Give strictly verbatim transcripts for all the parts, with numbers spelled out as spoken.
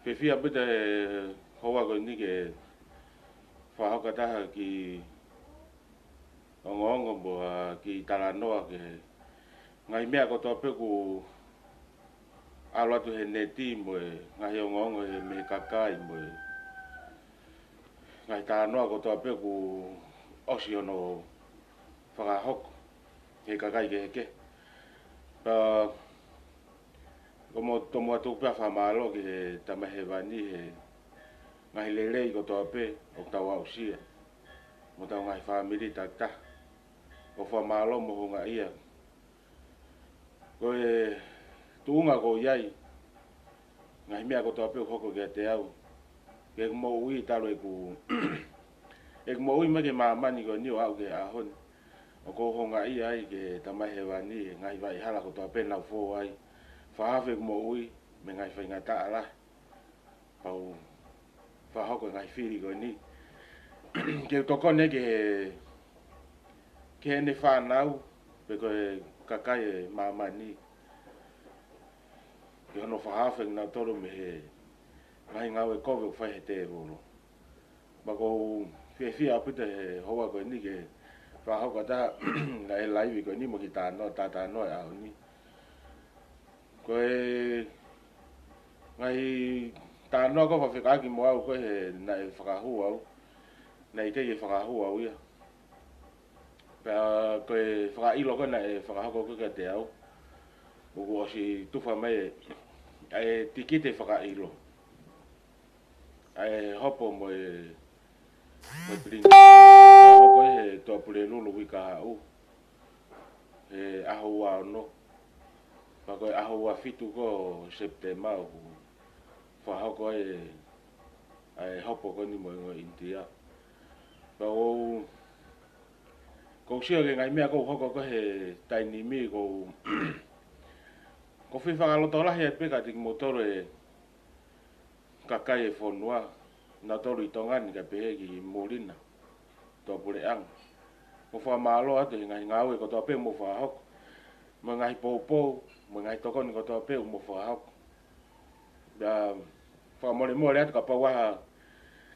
Fiefia ʻaupito he houa ko eni ke fakahoko atu ha kiʻi ongoongo mo ha kiʻi talanoa ki he ngaahi meʻa kotoa pē kuo ʻalu atu he neti mo e ngaahi ongoongo he mei he kakai mo e ngaahi talanoa kotoa pē kuo ʻosi hono fakahoko he kakai kehekehe. Pea ʻoku mau tomuʻa tuku pē ʻa e fakamālō ki he Tamai Hēvani he ngaahi lelei kotoa pē ʻoku tau aʻusia mo hotau ngaahi fāmili takitaha. ʻOku fakamālō mo houngaʻia. Ko e tuʻunga ʻoku ou ʻi ai, ngaahi meʻa kotoa pē ʻoku hoko kiate au, ki heʻeku moʻui talu ʻeku, ʻeku moʻui mai ki he māmani ko eni ʻo aʻu ki he ʻaho ni. ʻOku ou houngaʻia ai ki he Tamai Hēvani he ngaahi vaʻa hala kotoa pē naʻa ku fou ai. Fakahā ʻeku moʻui mei he ngaahi faingataʻa lahi pea u fakahoko e ngaahi fili ko eni. Ke u tokoni ki he, ki heʻene fānau, pe ko e kakai e māmani, ki hono fakahā ʻe kinautolu mei he ngaahi ngāue kovi ʻoku fai he tēvolo. Pea ʻoku ou fiefia ʻaupito he houa ko eni ke fakahoko atu ha kiʻi laivi ko eni mo e kiʻi talanoa, talanoa e ʻaho ni. Ko e ngaahi talanoa ko ē ʻoku fekauʻaki mo au ko ē he naʻe fakahū au, naʻe ʻikai ke fakahū au ia. Pea ko e fakaʻilo ko ē naʻe fakahoko ko ē kiate au, ʻoku ʻosi tufa mai e, e tikite fakaʻilo ʻa e hopo mo e, mo e pilinisi. Fakahoko ʻi he Tuʻapulelulu uike kahaʻu, he ʻaho ua ono. Pea ko e ʻaho ua fitu ko ē ʻo Sepitema ʻoku fakahoko ai e, ʻa e hopo ko eni mo e hingoa ʻInitia. Pea ʻoku ou, ʻoku ou sio ki he ngaahi meʻa ʻoku hoko ko ē he taimi ni, ʻoku ou, ʻoku ou fie fakalotolahi atu pē kiate kimoutolu e kakai e fonua, nautolu ʻi Tonga ni kae pehē ki muli na, Tuʻapuleʻanga. ʻOku ou fakamālō atu he ngaahi ngāue kotoa pē ʻoku mou fakahoko, mo e ngaahi poupou, mo e ngaahi tokoni kotoa pē ʻoku mou fakahoko. Pea fakamolemole atu kapau ʻoku ʻi ai ha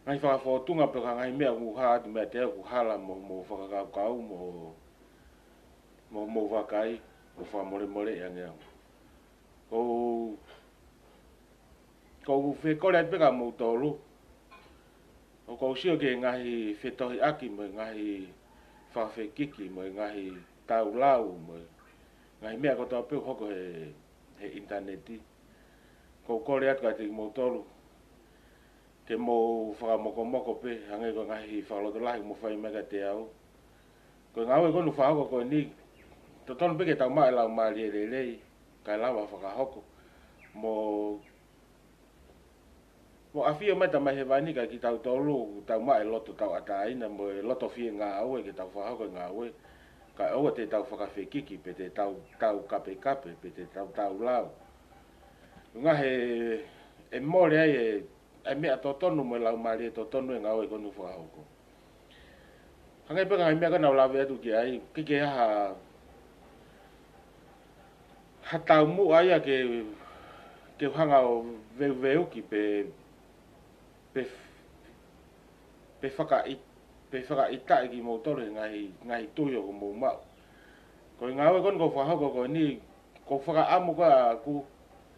ngaahi fakafōtunga pe ko ha ngaahi meʻa ʻoku hā atu meiate au ʻoku hala mo, mo e fakakaukau, mo, mo, mo e vakai, ʻoku ou fakamolemoleʻi ange au. ʻOku ou, ʻoku ou fie kole atu pē kia moutolu, ʻoku ou sio ki he ngaahi fetohiʻaki mo e ngaahi fakafekiki mo e ngaahi taulau mo e ngaahi meʻa kotoa pē ʻoku hoko he, he ʻinitaneti. ʻOku ou kole atu kiate kimoutolu ke mou fakamokomoko pē, hangē ko e ngaahi fakalotolahi ʻoku mou fai mai kiate au. Ko e ngāue ko eni ʻoku fakahoko ko eni, totonu pē ke tau maʻu e laumālie lelei kae lava fakahoko. Mo, mo ʻafio mai Tamai Hēvani kiate kitautolu, tau maʻu e loto tauʻatāina mo e loto fie ngāue ke tau fakahoko e ngāue. Kae ʻoua te tau fakafekiki, pe te tau, tau kapekape, pe te tau taulau. Ngaahi, ʻe mole ai e, e meʻa totonu mo e laumālie totonu e ngāue ko eni ʻoku fakahoko. Hangē pē ko e ngaahi meʻa ko ē naʻa ku lave atu ki ai, ʻikai ke ʻi ai ha, ha taumuʻa ia ke, ke u hanga ʻo veuveuki pe, pe, pe fakaʻi-, pe fakaʻitaʻi kimoutolu he ngaahi, ngaahi tui ʻoku mou maʻu. Ko e ngāue ko eni ʻoku fakahoko ko eni, ʻoku ou fakaʻamu ko ē ʻaʻaku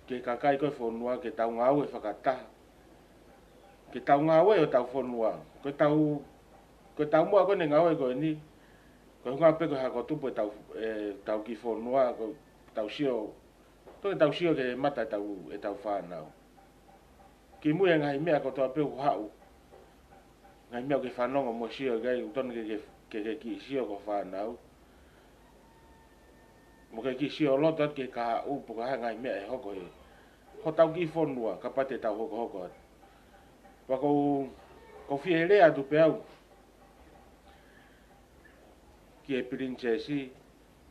ki he kakai ko ē e fonua ke tau ngāue fakataha. Ke tau ngāue ʻo tau fonua. Ko ʻetau, ko ʻetau muʻa ko eni e ngāue ko eni, ko e ʻuhinga pē ko e hako tupu ʻetau, ʻetau kiʻi fonua, ko ʻetau sio, totonu ke tau sio ki he mata ʻetau, ʻetau fānau. Kimui e ngaahi meʻa kotoa pē ʻoku haʻu, ngaahi meʻa ʻoku ke fanongo mo sio ki ai, ʻoku totonu ke, ke, ke, ke kiʻi sio ki ho fānau. Mo ke kiʻi sio loto atu ki he kahaʻu pe ko e hā e ngaahi meʻa ʻe hoko he hotau kiʻi fonua, kapau te tau hokohoko atu. Pea ʻoku ou, ʻoku ou fie lea atu pē au ki he pilinisesi,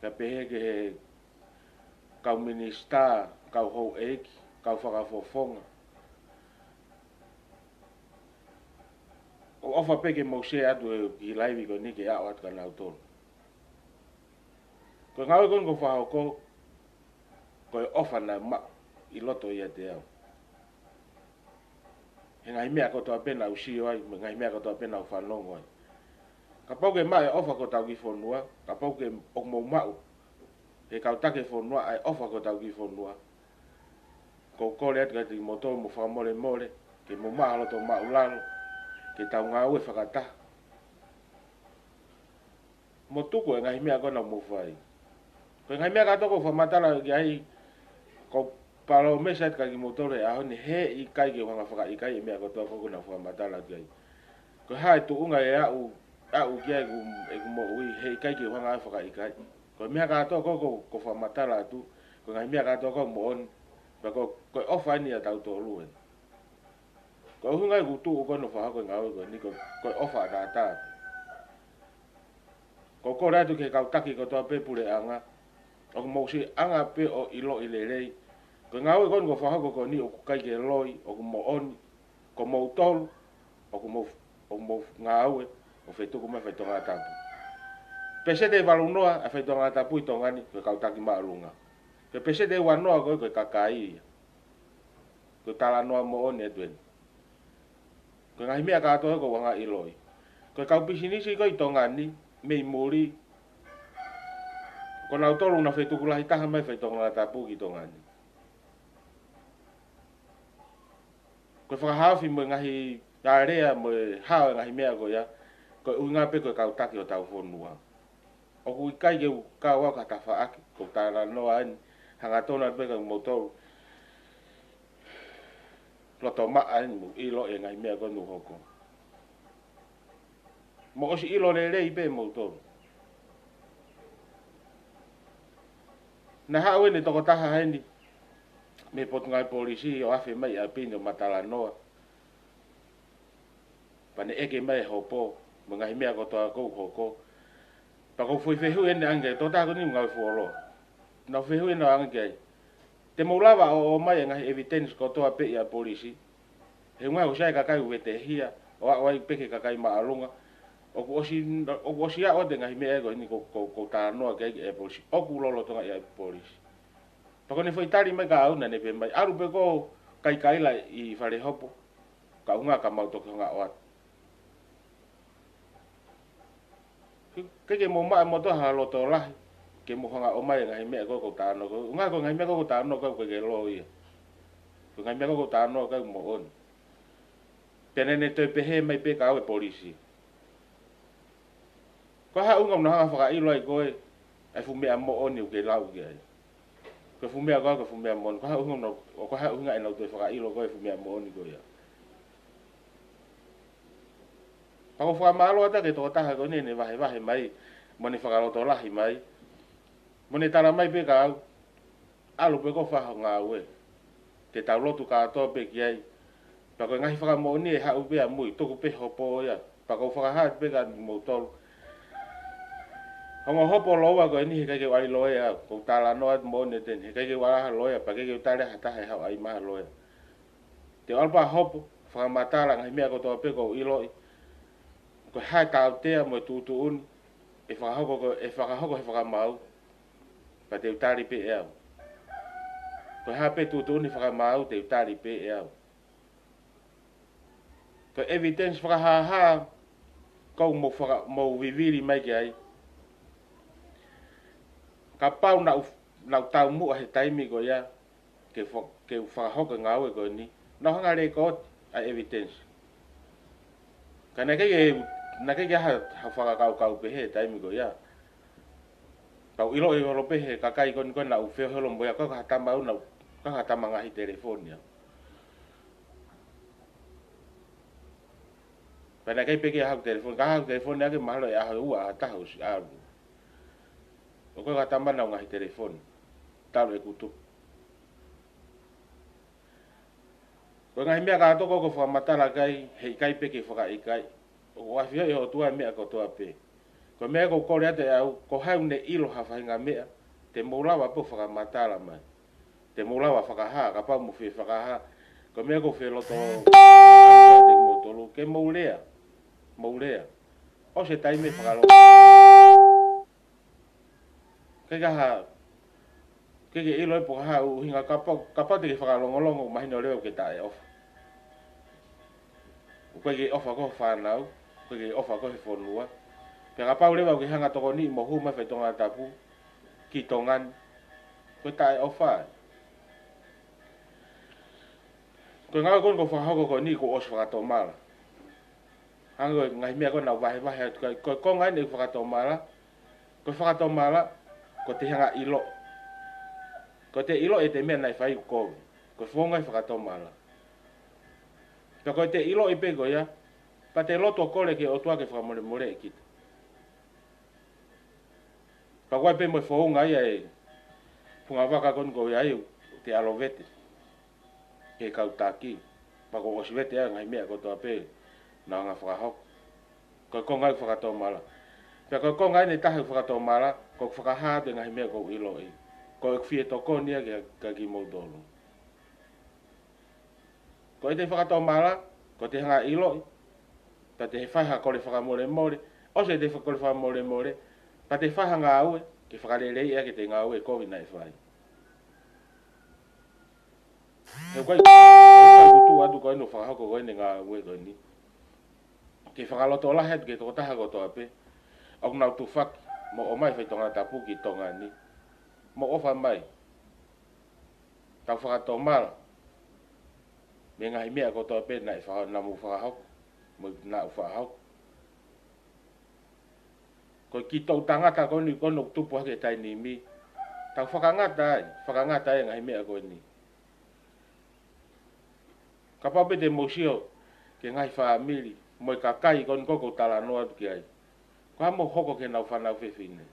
kae pehē ki he kau minisitā, kau houʻeiki, kau fakafofonga. ʻOku ou ʻofa pē ke mou share atu e kiʻi laivi ko eni ke aʻu atu kia nautolu. Ko e ngāue ko eni ʻoku ou fakahoko, ko e ʻofa naʻe maʻu ʻi loto ʻiate au. he ngaahi meʻa kotoa pē naʻa ku sio ai, mo e ngaahi meʻa kotoa pē naʻa ku fanongo ai. Kapau ʻoku ke maʻu e ʻofa ki hotau kiʻi fonua, kapau ʻoku ke, ʻoku mou maʻu he kau taki e fonua ʻa e ʻofa ki hotau kiʻi fonua, ʻoku ou kole atu kiate kimoutolu mo fakamolemole, ke mou maʻu ha loto māʻulalo, ke tau ngāue fakataha. Mo tuku e ngaahi meʻa ko ena ʻoku mou fai. Ko e ngaahi meʻa kātoa ʻoku ou fakamatala ki ai, ʻoku ou palōmesi atu kiate kimoutolu he ʻaho ni, heʻikai ke u hanga ʻo fakaʻikaiʻi e meʻa kotoa ko ē naʻa ku fakamatala ki ai. Ko e hā e tuʻunga ʻe aʻu, aʻu ki ai ʻeku, ʻeku moʻui, heʻikai ke u hanga ʻo fakaʻikaiʻi. Ko e meʻa kātoa ko ē ʻoku ou, ʻoku ou fakamatala atu, ko e ngaahi meʻa kātoa ko ē ʻoku moʻoni, pea ko, ko e ʻofa eni ʻatautolu eni. Ko e ʻuhinga ia ʻeku tuʻu ko eni ʻo fakahoko e ngāue ko eni, ko, ko e ʻofa ʻataʻatā. ʻOku ou kole atu ki he kau taki kotoa pē puleʻanga, ʻoku mou siʻi hanga pē ʻo ʻiloʻi lelei, ko e ngāue ko eni ʻoku ou fakahoko ko eni ʻoku ʻikai ke loi, ʻoku moʻoni, ko moutolu ʻoku mou, ʻoku mou ngāue ʻo fetuku mai e faitoʻo tongatapu. Peseti ʻe valu noa ʻa e faitoʻo tongatapu ʻi Tonga ni ko e kau taki māʻolunga. Ko e peseti ʻe ua noa ko ē ko e kakai ia. Ko e talanoa moʻoni atu eni. Ko e ngaahi meʻa kātoa ʻoku ou hanga ʻo ʻiloʻi. Ko e kau pisinisi ko ē ʻi Tonga ni, mei muli, ko nautolu naʻa nau fetuku lahi taha mai e faitoʻo tongatapu ki Tonga ni. Ko e fakahaofi mo e ngaahi alea mo e hao e ngaahi meʻa ko ia, ko e ʻuhinga pē ko e kau taki hotau fonua. ʻOku ʻikai ke u kau au ki ha tafaʻaki, ʻoku ou talanoa eni, hangatonu atu pē kia moutolu. Loto maʻa eni mo ʻilo e ngaahi meʻa ko ē naʻe hoko. Mou ʻosi ʻilo lelei pē moutolu. Naʻe haʻu eni e tokotaha eni mei he Potungāue Polisi ʻo afe mai ʻi ʻapi ni ʻo ma talanoa. Pea ne ʻeke mai e hopo mo e ngaahi meʻa kotoa ʻoku hoko. Pea ʻoku ou fai fehuʻi eni ange ki he tokotaha ko eni ngāue fuoloa. Naʻa ku fehuʻi eni ange ki ai, te mou lava ʻo ʻomai e ngaahi evidence kotoa pē ia ʻa e polisi? He ʻuhinga ʻoku ʻosi ʻi ai e kakai ʻoku vetehia, ʻo aʻu ai pē ki he kakai māʻolunga. ʻOku ʻosi, ʻoku ʻosi aʻu atu e ngaahi meʻa ko eni ʻoku, ʻoku, ʻoku ou talanoa ki ai ki he polisi. ʻOku lolotonga ʻi ai e polisi. Pea ko ʻene foʻi tali mai kia au naʻa ne pehē mai, ʻalu pē koe ʻo kaikaila ʻi fale hopo, ka ʻuhinga ka mau toki hanga ʻo ʻoatu. ʻIkai ke mou maʻu moutolu ha loto lahi ke mou hanga ʻo ʻomai e ngaahi meʻa ko ē ʻoku ou talanoa ki ai. ʻUhinga ko e ngaahi meʻa ko ē ʻoku ou talanoa ki ai ʻoku ʻikai ke loi ia. Ko e ngaahi meʻa ko ē ʻoku ou talanoa ki ai ʻoku moʻoni. Pea naʻa ne toe pehē mai pē kia au e polisi, ko e hā e ʻuhinga ʻoku nau hanga ʻo fakaʻilo ai koe ʻa e fuʻu meʻa moʻoni ʻoku ke lau ki ai? Ko e fuʻu meʻa ko ē, ko e fuʻu meʻa moʻoni. Ko e hā e ʻuhinga ʻoku nau, ʻo ko e hā e ʻuhinga ʻenau toe fakaʻilo koe e fuʻu meʻa moʻoni ko ia? Pea ʻoku ou fakamālō atu ki he tokotaha ko eni naʻa ne vahevahe mai, mo ʻene fakalotolahi mai, mo ʻene tala mai pē kia au, ʻalu pē koe ʻo fai ho ngāue. Te tau lotu kātoa pē ki ai. Pea ko e ngaahi fakamoʻoni ʻe haʻu pē ʻamui, tuku pē hopo ia. Pea ʻoku ou fakahā atu pē kia moutolu, ko e ongo hopo lōua ko eni heʻikai ke u ʻai loea au. ʻOku ou talanoa atu moʻoni atu eni, heʻikai ke u ʻai ha loea, pea ʻikai ke u tali ha taha ʻe haʻu ʻai mai ha loea. Te u ʻalu pē ʻo hopo, fakamatala e ngaahi meʻa kotoa pē ʻoku ou ʻiloʻi. Ko e hā e tautea mo e tuʻutuʻuni ʻe fakahoko, ko e fakahoko he fakamaau, pea te u tali pē ʻe au. Ko e hā pē tuʻutuʻuni fakamaau, te u tali pē ʻe au. Ko e evidence fakahāhā ʻoku mou faka-, mou vivili mai ki ai, kapau naʻa ku, naʻa ku taumuʻa he taimi ko ia ke fa-, ke u fakahoko e ngāue ko eni, naʻa ku hanga ʻo lēkooti ʻa e evidence. Ka naʻe ʻikai ke, naʻe ʻikai ke ha, ha fakakaukau pehē he taimi ko ia. Pea u ʻiloʻi holo pē he kakai ko eni ko ē naʻa ku feohi holo mo ia, ko e kau tama au naʻa, ko e kau tama ngaahi telefoni au. Pea naʻe ʻikai pē ke ʻi ai haʻaku telefoni, ka haʻaku telefoni ʻaki mahalo ʻi he ʻaho ʻe ua, ʻaho ʻe taha ʻosi ʻalu. ʻO ko e kau tama naʻa ku ngaahi telefoni, talu ʻeku tupu. Ko e ngaahi meʻa kātoa ʻoku ou fakamatala ki ai, heʻikai pē ke fakaʻikaiʻi. ʻOku ʻafioʻi ʻe he ʻOtua e meʻa kotoa pē. Ko e meʻa ʻoku ou kole atu ʻe au, ko hai ʻoku ne ʻilo ha faʻahinga meʻa, te mou lava pē ʻo fakamatala mai. Te mou lava ʻo fakahā, kapau ʻoku mou fie fakahā. Ko e meʻa ʻoku ou fie loto atu kiate kimoutolu, ke mou lea. Mou lea. ʻOsi e taimi e fakalongo. ʻIkai ke ha, ʻikai ke ʻilo pe ko e hā e ʻuhinga, kapau, kapau te ke fakalongolongo, mahino leva ʻoku ke taʻeʻofa. ʻOku ʻikai ke ʻofa koe he fānau, ʻoku ʻikai ke ʻofa koe he fonua. Pea kapau leva ʻoku ke hanga ʻo tokoniʻi mo hū mai e faitoʻo konatapu ki Tonga ni, ko e taʻeʻofa ia. Ko e ngāue ko eni ʻoku fakahoko ko eni kuo ʻosi fakatomala. Hangē ko e ngaahi meʻa ko ē naʻa ku vahevahe atu ki ai, ko e konga eni ʻeku fakatomala, ko e fakatomala, ko ʻete hanga ʻo ʻilo. Ko ʻete ʻiloʻi ʻete meʻa naʻe fai ʻoku kovi. Ko e founga e fakatomala. Pea ko ʻete ʻiloʻi pē ko ia, pea te lotu ʻo kole ki he ʻOtua ke fakamolemoleʻi kita. Pea ko e pē mo e founga ia e fungavaka ko eni ʻoku ʻi ai ʻete ʻalu ʻo vete ki he kau taki. Pea kuo ʻosi vete ʻa e ngaahi meʻa kotoa pē naʻa nau hanga ʻo fakahoko. Ko e konga ʻeku fakatomala. Pea ko e konga eni ʻe taha ʻeku fakatomala, ko ʻeku fakahā atu e ngaahi meʻa ʻoku ou ʻiloʻi. Ko ʻeku fie tokoni ia kia, kia kimoutolu. Ko ʻete fakatomala, ko ʻete hanga ʻo ʻiloʻi, pea te fai ha kole fakamolemole, ʻosi ʻete fa-, kole fakamolemole, pea te fai ha ngāue ke fakaleleiʻi ʻaki ʻete ngāue kovi naʻe fai. He ʻoku ʻikai, ʻoku ʻikai ke u tuʻu atu ko eni ʻo fakahoko ko eni e ngāue ko eni ke fakalotolahi atu ki he tokotaha kotoa pē ʻoku nau tufaki mo ʻomai e faitoʻo konatapu ki Tonga ni. Mou ʻofa mai. Tau fakatomala mei he ngaahi meʻa kotoa pē naʻe faka-, naʻa mou fakahoko, mo naʻa ku fakahoko. Ko e kiʻi toʻu tangata ko eni, ko eni ʻoku tupu hake he taimi ni. Tau fakangata ai, fakangata ai e ngaahi meʻa ko eni. Kapau pē te mou sio ki he ngaahi fāmili mo e kakai ko eni ʻoku ou talanoa atu ki ai, ko e hā ʻoku mou hoko ki heʻenau fānau fefine?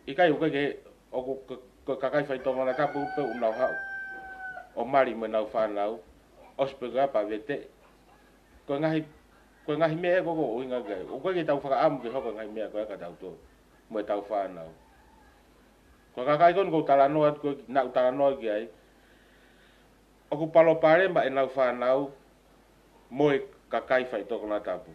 ʻIkai, ʻoku ʻikai ke, ʻoku ke, ko e kakai faitoʻo konatapu pē ʻoku nau haʻu ʻo mali mo ʻenau fānau, ʻosi pē ko ia pea vete. Ko e ngaahi, ko e ngaahi meʻa ia ʻoku ou ʻuhinga ki ai. ʻOku ʻikai ke tau fakaʻamu ke hoko e ngaahi meʻa ko ia kia tautolu mo ʻetau fānau. Ko e kakai ko eni ʻoku ou talanoa atu, ko ē naʻa ku talanoa ki ai, ʻoku palopalema ʻenau fānau mo e kakai faitoʻo konatapu.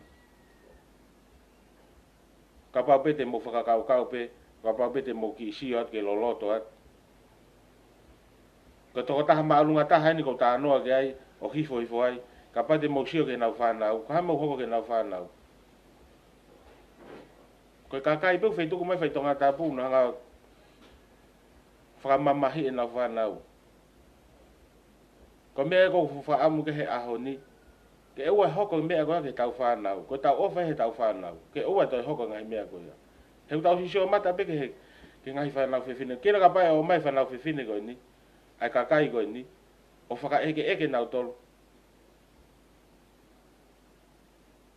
Kapau pē te mou fakakaukau pē, kapau pē te mou kiʻi sio atu ke loloto atu. Ko e tokotaha māʻolunga taha eni ʻoku ou talanoa ki ai, ʻo hifohifo ai, kapau te mou sio ki heʻenau fānau, ko e hā ʻoku mou hoko ki heʻenau fānau? Ko e kakai pē ʻoku fetuku mai e faitoʻo konatapu, nau hanga ʻo fakamamahiʻi ʻenau fānau. Ko e meʻa ia ʻoku ou fakaʻamu ki ai he ʻaho ni, ke ʻoua ʻe hoko e meʻa ko ia ki heʻetau fānau. Ko ʻetau ʻofa ia heʻetau fānau, ke ʻoua ʻe toe hoko e ngaahi meʻa ko ia. He ʻoku tau sio mata pē ki he, ki he ngaahi fānau fefine. Kila kapau ʻe ʻomai e fānau fefine ko eni, ʻa e kakai ko eni, ʻo fakaʻekeʻeke kinautolu,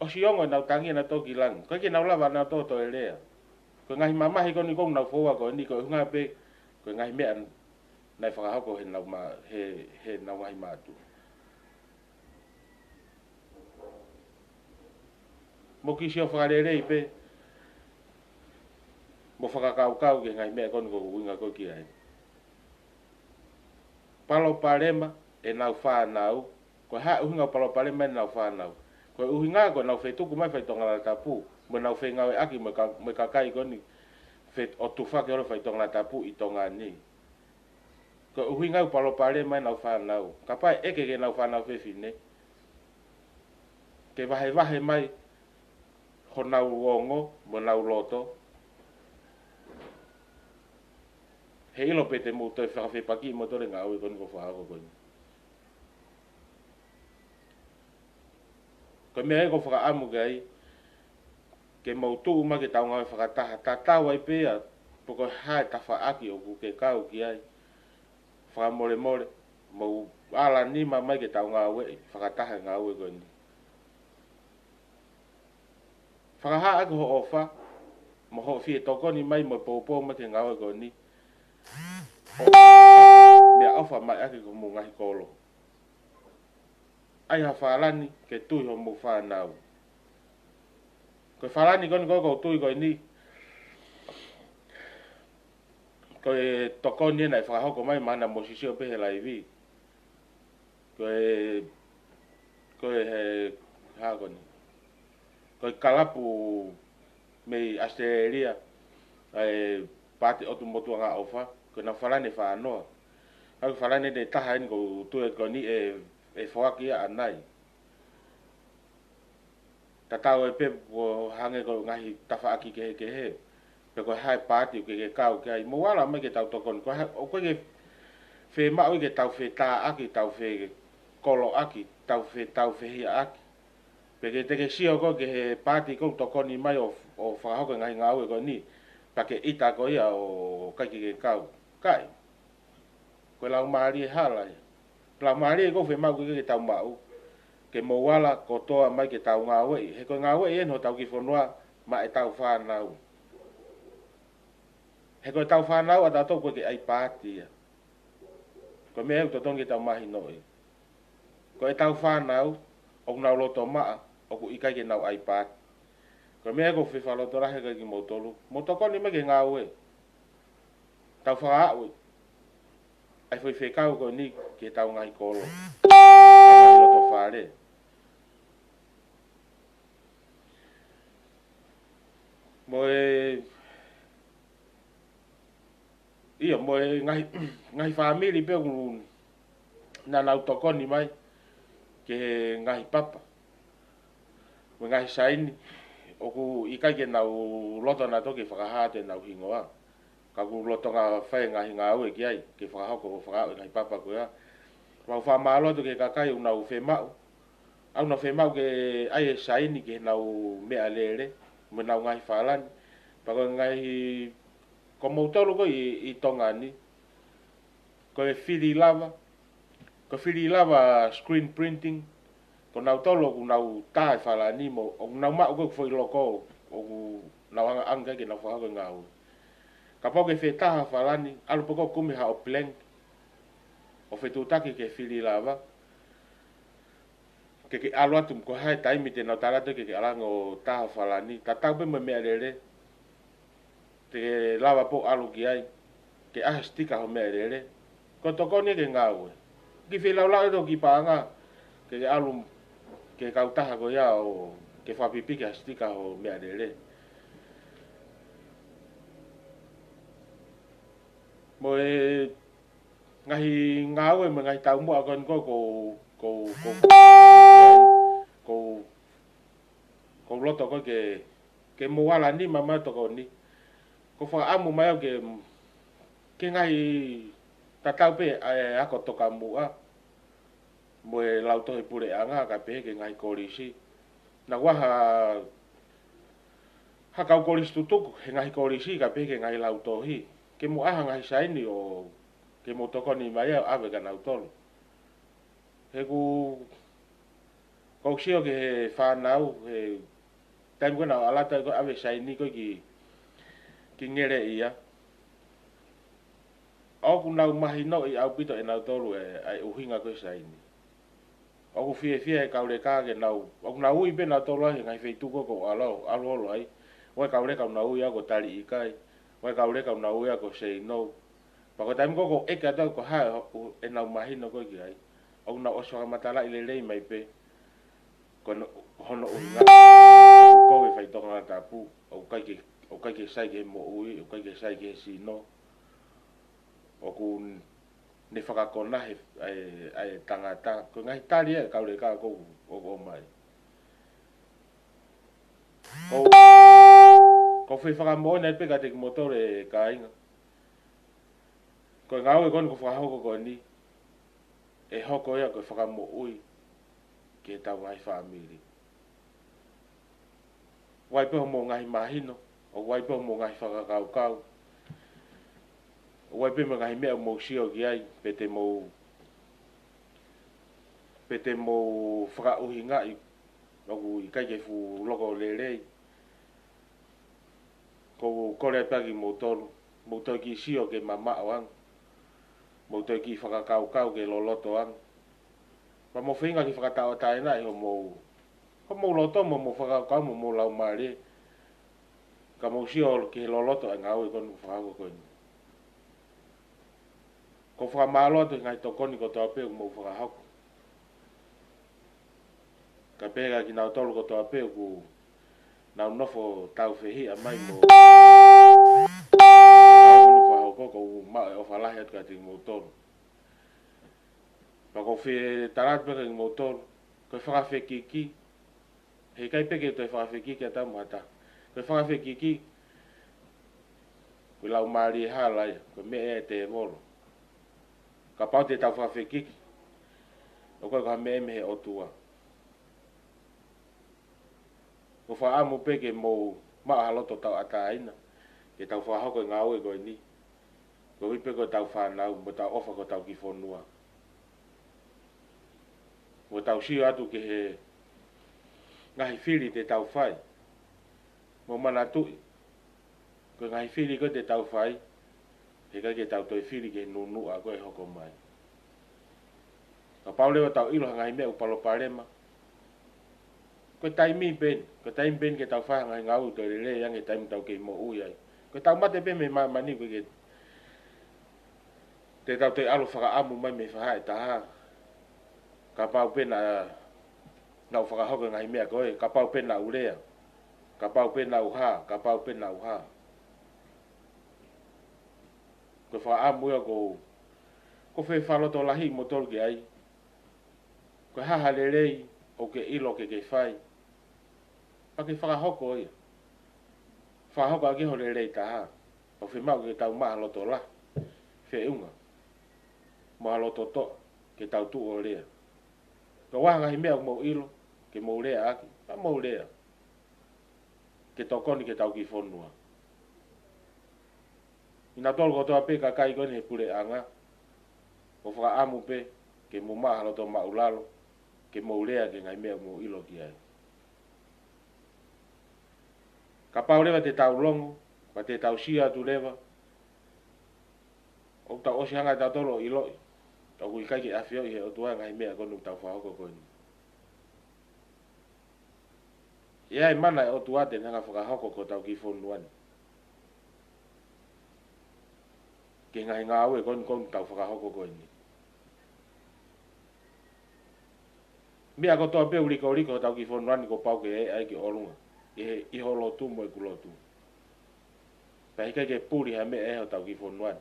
ʻosi ongo ʻenau tangi ʻenau tō ki langi. ʻOku ʻikai ke nau lava ʻe nautolu ʻo toe lea. Ko e ngaahi mamahi ko eni ʻoku nau foua ko eni, ko e ʻuhinga pē ko e ngaahi meʻa naʻe fakahoko heʻenau ma-, he, heʻenau ngaahi mātuʻa. Mou kiʻi sio fakalelei pē, mou fakakaukau ki he ngaahi meʻa ko eni ʻoku ou ʻuhinga ko ē ki ai. Palopalema ʻenau fānau. Ko e hā e ʻuhinga ʻoku palopalema ai ʻenau fānau? Ko e ʻuhinga ko ʻenau fetuku mai e faitoʻo konatapu, mo ʻenau fengāueʻaki mo e ka-, mo e kakai ko eni fe-, ʻoku tufaki holo e faitoʻo konatapu ʻi Tonga ni. Ko e ʻuhinga ʻoku palopalema ai ʻenau fānau. Kapau ʻe ʻeke ki heʻenau fānau fefine, ke vahevahe mai honau ongo mo honau loto, heiʻilo pē te mou toe fakafepakiʻi moutolu e ngāue ko eni ʻoku ou fakahoko ko eni. Ko e meʻa ia ʻoku ou fakaʻamu ki ai, ke mou tuʻu mai ke tau ngāue fakataha, tatau ai pē ia pe ko e hā e tafaʻaki ʻoku ke kau ki ai. Fakamolemole, mou ala nima mai ke tau ngāueʻi fakataha e ngāue ko eni. Fakahā ʻaki hoʻo ʻofa mo hoʻo fie tokoni mai mo poupou mai ki he ngāue ko eni. ʻO meʻaʻofa mai ʻaki ki homou ngaahi kolo. ʻAi ha falani ke tui homou fānau. Ko e falani ko eni ʻoku ou tui ko eni, ko e tokoni eni naʻe fakahoko mai, mahalo naʻa mou sio pē he laivi. Ko e, ko e he, hā ko eni, ko e kalapu mei ʻAositelēlia, ʻa e Paati ʻOtu Motu Angaʻofa, ko ʻenau falani ʻe fāngofulu. Ko e falani eni ʻe taha eni ʻoku ou tui ko eni ʻe, ʻe foaki ia ʻanai. Tatau ai pē ʻo hangē ko e ngaahi tafaʻaki kehekehe, pe ko e hā e paati ʻoku ke kau ki ai, mou ala mai ke tau tokoni. Ko e hā, ʻoku ʻikai ke fiemaʻu ia ke tau fetāʻaki, tau fekoloʻaki, tau fe-, tau fehiʻaʻaki. Pe ke te ke sio koe ki he paati ʻoku tokoni mai ʻo, ʻo fakahoko e ngaahi ngāue ko eni, pea ke ʻita koe ia ʻo ʻikai ke ke kau. ʻIkai. Ko e laumālie hala ia. Laumālie ʻoku fiemaʻu ke, ke tau maʻu. Ke mou ala kotoa mai ke tau ngāueʻi. He ko e ngāueʻi eni hotau kiʻi fonua maʻa ʻetau fānau. He ko ʻetau fānau ʻatautolu ʻoku ʻikai ke ʻai paati ia. Ko e meʻa ʻoku totonu ke tau mahinoʻi. Ko ʻetau fānau, ʻoku nau loto maʻa, ʻoku ʻikai ke nau ʻai paati. Ko e meʻa ʻoku ou fie fakalotolahi ki ai kimoutolu. Mou tokoni mai ke ngāue. Tau fakaaʻu ʻa e foʻi fekau ko eni ki heʻetau ngaahi kolo, ʻetau ngaahi loto fale. Mo e, ʻio, mo e ngaahi, ngaahi fāmili pē ʻoku na nau tokoni mai ki he ngaahi papa mo e ngaahi saini, ʻoku ʻikai ke nau loto nautolu ke fakahā atu ʻenau hingoa. Ka ʻoku lolotonga fai e ngaahi ngāue ki ai, ke fakahoko ʻo fakaaʻu e ngaahi papa ko ia. Mau fakamālō atu ki he kakai ʻoku nau fiemaʻu. ʻOku nau fiemaʻu ke ʻai e saini ki heʻenau meʻalele mo ʻenau ngaahi fala ni. Pea ko e ngaahi, ko moutolu ko ē ʻi, ʻi Tonga ni, ko e fili lava, ko e fili lava screen printing, ko nautolu ʻoku nau tā e fala ni mo, ʻoku nau maʻu ko ē foʻi loko, ʻoku nau hanga ange ke nau fakahoko e ngāue. Kapau ʻoku ke fetaha fala ni, ʻalu pē koe ʻo kumi haʻo blank, ʻo fetuʻutaki ki he fili lava, ke ke ʻalu atu mo ko e hā e taimi te nau tala atu ke ke ʻalu ange ʻo tā hoʻo fala ni, tatau pē mo e meʻalele, te ke lava pē ʻo ʻalu ki ai, ke ʻai ha sitika hoʻo meʻalele. Ko e tokoni ia ki he ngāue. Kiʻi feilaulau ʻe toki paʻanga, ke ke ʻalu ki he kautaha ko ia ʻo ke fakapipiki ha sitika hoʻo meʻalele. Mo e ngaahi ngāue mo e ngaahi taumuʻa ko eni ko, ko, ko, ko, ko, ko loto ko ē ke, ke mou ala nima mai ʻo tokoni. Ko e fakaʻamu mai au ke, ke ngaahi tatau pē ʻa e ako tokamuʻa mo e lautohi puleʻanga kae pehē ki he ngaahi kolisi. Naʻa ku ʻai ha, ha kau kolisi tutuku he ngaahi kolisi kae pehē ki he ngaahi lautohi. Ke mou ʻai ha ngaahi saini ʻo ke mou tokoni mai ʻo ʻave kia nautolu. He ʻoku, ʻoku ou sio ki he fānau, he taimi ko ē naʻa ku ʻalu atu ai ko ē ʻo ʻave saini ko ē ki, ki Ngeleʻia, ʻoku nau mahinoʻi ʻaupito ʻe nautolu e, ʻa e ʻuhinga ko ē saini. ʻOku fiefia e kau leka ke nau, ʻoku nau ui pē nautolu ai he ngaahi feituʻu ko ē ʻoku ou ʻalu, ʻalu holo ai. ʻOku ʻi ai e kau leka ʻoku nau ui au ko Taliʻikai. ʻOku ʻi ai e kau leka ʻoku nau ui au ko Seinou. Pea ko e taimi ko ē ʻoku ou ʻeke atu ko e hā ʻenau mahino ko ē ki ai, ʻoku nau ʻosi fakamatalaʻi lelei mai pē ko hono ʻuhinga ʻoku ou faitokanga tapu, ʻoku ʻikai ke, ʻoku ʻikai ke sai ki he moʻui, ʻoku ʻikai ke sai ki he sino, ʻoku ne fakakona he, ʻa e, ʻa e tangata. Ko e ngaahi tali ia ʻa e kau leka ʻoku, ʻoku ʻomai. Ko, ko e fakamoʻoni pē kiate kimoutolu e kāinga. Ko e ngāue ko eni ʻoku fakahoko ko eni, ʻe hoko ia ko e fakamoʻui ki heʻetau ngaahi fāmili. ʻOku ʻi ai pē hoʻomou ngaahi mahino, ʻoku ʻi ai pē hoʻomou ngaahi fakakaukau, ʻoku ʻi ai pē mo e ngaahi meʻa ʻoku mou sio ki ai, pe te mou, pe te mou fakaʻuhingaʻi ʻoku ʻikai ke fuʻu loko lelei. ʻOku ou kole pē kimoutolu, mou toe kiʻi sio ke mamaʻo ange, mou toe kiʻi fakakaukau ke loloto ange. Pea mou feinga ke fakatauʻatāinaʻi hoʻomou, hoʻomou loto mo hoʻomou fakakaukau mo hoʻomou laumālie. Ka mou sio ki he loloto ʻa e ngāue ko eni ʻoku fakahoko ko eni. ʻOku ou fakamālō atu he ngaahi tokoni kotoa pē ʻoku mou fakahoko. Kae pehē kia kinautolu kotoa pē ʻoku nau nofo tāufehiʻa mai mo ʻoku nau fakahoko, ʻoku ou maʻu e ʻofa lahi atu kiate kimoutolu. Pea ʻoku ou fie tala atu pē kia kimoutolu, ko e fakafekiki, He ʻikai pē ke toe fakafekiki ʻa taha mo ha taha. Ko e fakafekiki, ko e laumālie hala ia, ko e meʻa ia ʻa e tēvolo. Kapau te tau fakafekiki, ʻoku ʻikai ko ha meʻa ia mei he ʻOtua. ʻOku ou fakaʻamu pē ke mou maʻu ha loto tauʻatāina, ke tau fakahoko e ngāue ko eni. Koeʻuhi pē ko ʻetau fānau, mo ʻetau ʻofa ko hotau kiʻi fonua. Mo tau sio atu ki he ngaahi fili te tau fai. Mou manatuʻi, ko e ngaahi fili ko ē te tau fai, he ʻikai ke tau toe fili ki he nunuʻa ko ē ʻe hoko mai. Kapau leva ʻoku tau ʻilo ha ngaahi meʻa ʻoku palopalema, ko e taimi pē eni, ko e taimi pē eni ke tau fai ha ngaahi ngāue ʻoku toe lelei ange he taimi ʻoku tau kei moʻui ai. Ko ʻetau mate pē mei māmani, ʻoku ʻikai ke te tau toe ʻalu ʻo fakaʻamu mai mei faʻahi ʻe taha. Kapau pē naʻa, naʻa ku fakahoko e ngaahi meʻa ko ē, kapau pē naʻa ku lea, kapau pē naʻa ku hā, kapau pē naʻa ku hā. Ko e fakaʻamu ia ʻoku ou, ʻoku ou fie fakalotolahiʻi kimoutolu ki ai. Ko e hā ha lelei ʻoku ke ʻilo ke ke fai, pea ke fakahoko ia. Fakahoko ʻaki ho lelei taha. Pea ʻoku fiemaʻu ke tau maʻu ha loto lahi, feʻunga mo ha loto toʻa, ke tau tuʻu ʻo lea. Kapau ʻoku ʻi ai ha ngaahi meʻa ʻoku mou ʻilo ke mou lea ʻaki, pea mou lea, ke tokoni ki hotau kiʻi fonua. Kinautolu kotoa pē kakai ko eni he puleʻanga, ʻoku ou fakaʻamu pē ke mou maʻu ha loto māʻulalo, ke mou lea ki he ngaahi meʻa ʻoku mou ʻilo ki ai. Kapau leva te tau longo, pea te tau sio atu leva, ʻoku tau ʻosi hanga ʻe tautolu ʻo ʻiloʻi ʻoku ʻikai ke ʻafioʻi ʻe he ʻOtua e ngaahi meʻa ko eni ʻoku tau fakahoko ko eni. ʻE ʻi ai e mana ʻa e ʻOtua te ne hanga ʻo fakahoko ki hotau kiʻi fonua ni, ki he ngaahi ngāue ko eni ʻoku tau fakahoko ko eni. Meʻa kotoa pē ʻoku likoliko hotau kiʻi fonua ni kuo pau ke ʻai ki ʻolunga, ʻi he, ʻi ho lotu mo ʻeku lotu. Pea ʻikai ke puli ha meʻa ʻe hotau kiʻi fonua ni.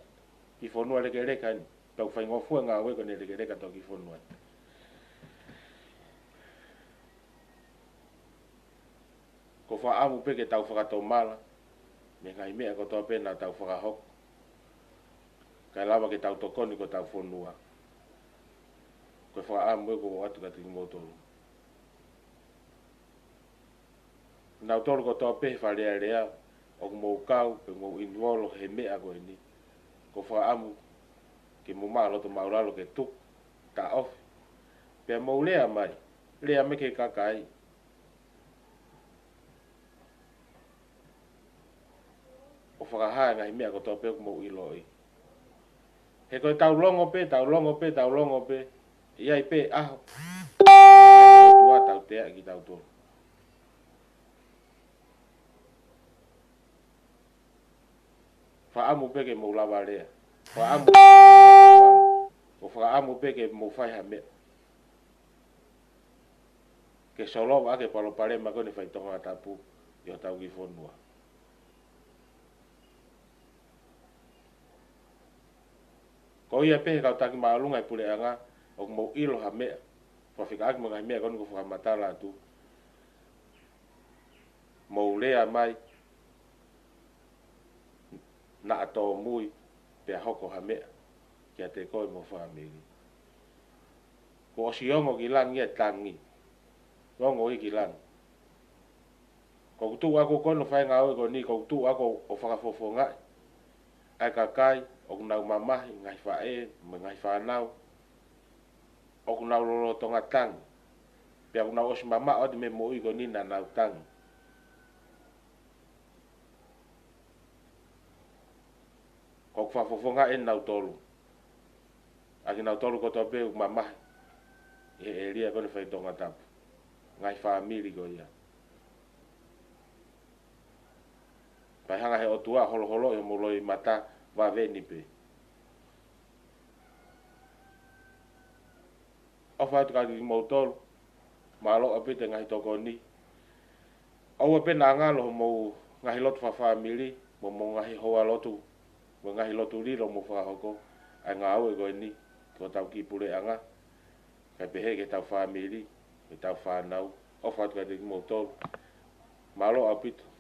Kiʻi fonua lekeleka eni. Tau faingofua e ngāue ko eni lekeleka hotau kiʻi fonua ni. ʻOku ou fakaʻamu pē ke tau fakatomala mei he ngaahi meʻa kotoa pē naʻa tau fakahoko, kae lava ke tau tokoni ki hotau fonua. Ko e fakaʻamu ē ʻoku ou ʻoatu kiate kimoutolu. Kinautolu kotoa pē he Fale Alea ʻoku mou kau pe mou involve he meʻa ko eni, ʻoku ou fakaʻamu ke mou maʻu ha loto māʻulalo ke tuku, taʻofi, pea mou lea mai, lea mai ki he kakai. ʻO fakahā e ngaahi meʻa kotoa pē ʻoku mou ʻiloʻi. He ko e tau longo pē, tau longo pē, tau longo pē, ʻe ʻi ai pē ʻaho ʻe ʻOtua tauteaʻi kitautolu. Fakaʻamu pē ke mou lava lea. Fakaʻamu pē ke mou fai ha meʻa ke solova ʻaki e palopalema ko eni ʻoku fai ʻi Tongatapu ʻi hotau kiʻi fonua. Ko ia pē he kau taki māʻolunga ʻi he puleʻanga, ʻoku mou ʻilo ha meʻa, fakafekauʻaki mo e ngaahi meʻa ko eni ʻoku ou fakamatala atu, mou lea mai, naʻa tōmui pea hoko ha meʻa kiate koe mo ho fāmili. Kuo ʻosi ongo ki langi e tangi. Ongo ia ki langi. ʻOku ou tuʻu ʻaʻaku ko eni ʻo fai e ngāue ko eni, ʻoku ou tuʻu ʻaʻaku ʻo fakafofongaʻi ʻa e kakai ʻoku nau mamahi, ngaahi faʻē mo e ngaahi fānau ʻoku nau lolotonga tangi, pea ʻoku nau ʻosi mamaʻo atu mei he moʻui ko eni naʻa nau tangi. ʻOku ou fakafofongaʻi ʻe nautolu, ʻa kinautolu kotoa pē ʻoku mamahi ʻi he ʻēlia ko eni ʻoku fai ʻi Tongatapu, ngaahi fāmili ko ia. Pea hanga ʻe he ʻOtua ʻo holoholoʻi homou loʻimata vave ni pē. ʻOfa atu kiate kimoutolu, mālō ʻaupito e ngaahi tokoni. ʻOua pē naʻa ngalo homou ngaahi lotu fakafāmili, mo homou ngaahi houa lotu, mo e ngaahi lotu lilo ʻoku mou fakahoko, ʻa e ngāue ko eni ki hotau kiʻi puleʻanga, kae pehē ki heʻetau fāmili, ki heʻetau fānau, ki ʻofa atu kiate kimoutolu. Mālō ʻaupito.